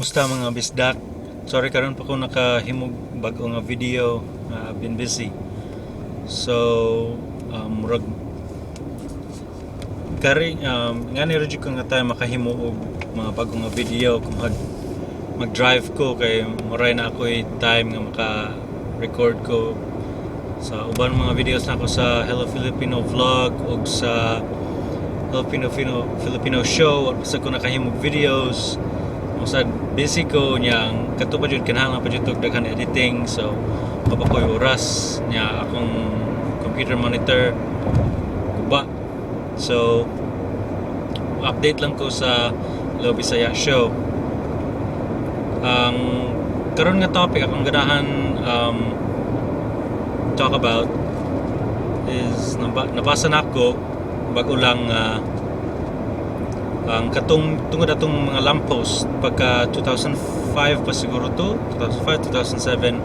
Kumusta, mga bisdak? Sorry, karon pa ko nakahimog bag-o nga video. Been busy. So, murag kari ngani ra jud ko nga time makahimo og mga bag-o nga video kung mag-drive ko, kay muray na ako'y time nga maka-record ko sa uban mga videos nako sa Hello Filipino Vlog ug sa Hello Filipino Filipino Show. Wa ko nakahimog videos. Usad busy ko niya, ang kato pa jud, kinahanglan pa jud og daghan editing, so wa pa ko'y oras niya. Akong computer monitor guba, so update lang ko sa Hello Bisaya Show. Ang karon nga topic akong ganahan talk about is nabasa nako bago lang ang katong tungod atong mga lamppost pagka 2005 pa siguro to, 2005, 2007,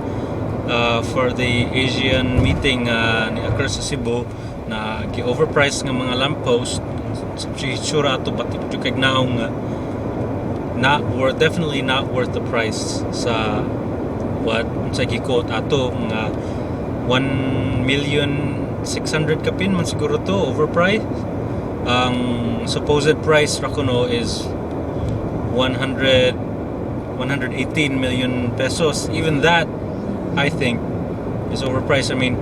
for the Asian meeting ni occur sa Cebu na gi-overpriced nga mga lamppost. Sa itsura ato, pati jud kay naong nga not worth, definitely not worth the price sa what sa gi-quote ato, mga 1 million 600 kapin man siguro to overpriced. Ang supposed price ra kuno is 100 118 million pesos. Even that, I think, is overpriced. I mean,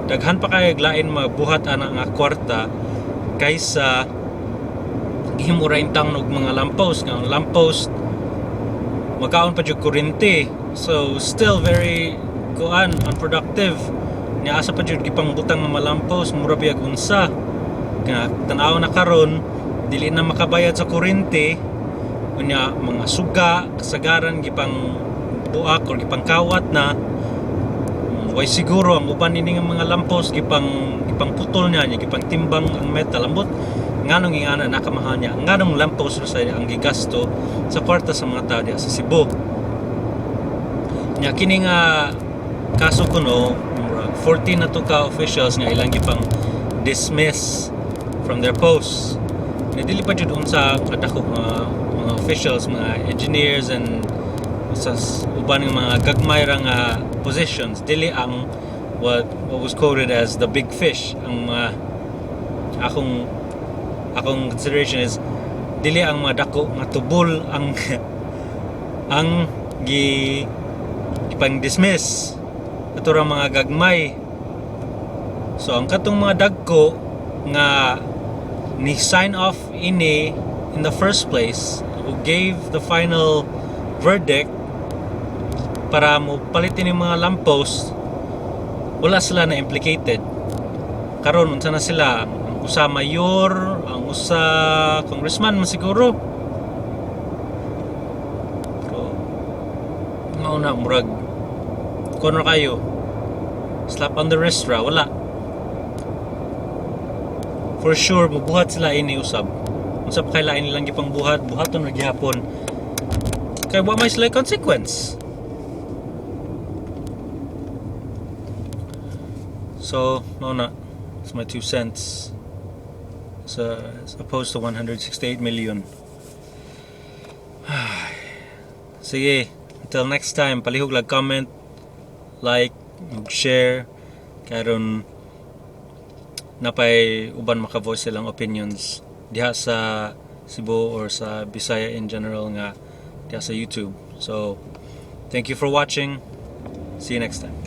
daghan pa kay lain mabuhat ana nga kwarta kaysa gihimo ra intang og mga lamppost, nga ang lamppost magkaon pa jud kuryente, so still very kuan, unproductive niya. Asa pa jud gipangbutang nga mga lamppost? Mura biyag unsa nga tan-aw na karon, dili na makabayad sa kuryente. Unya mga suga, kasagaran gipang buak or gipang kawat na. Way siguro ang uban ini nga mga lamppost gipang putol niya niya, gipang timbang ang metal. Ambot nganong ingana nakamahal niya? Nganong lamppost ra sa ang gigasto sa kwarta sa mga tao diha sa Cebu niya? Kini nga kaso kuno, murag 14 na to ka officials nga ilang gipang dismiss from their posts. Na dili pa jud unsa kadako mga officials, mga engineers and sa uban nga mga gagmay ra nga positions, dili ang what was quoted as the big fish. Ang mga akong consideration is dili ang mga dako nga tubol ang gi gipang dismiss, ato ra mga gagmay. So ang katong mga dagko nga ni sign off ini in the first place, who gave the final verdict para mo palitin yung mga lamppost, wala sila na implicated. Karon, unsa na sila? Ang usa mayor, ang usa congressman man siguro. Pero mao na, murag kuno kayo, slap on the wrist ra, wala. For sure mubuhat sila ini usab. Unsa pa kay lain nilang gipang buhat, buhaton ra gihapon kay wa may sila consequence. So mao na, it's my 2 cents. So as opposed to 168 million. Sige, until next time, palihog lang comment, like ug share karon napay uban maka-voice silang opinions diha sa Cebu or sa Bisaya in general nga diha sa YouTube. So thank you for watching. See you next time.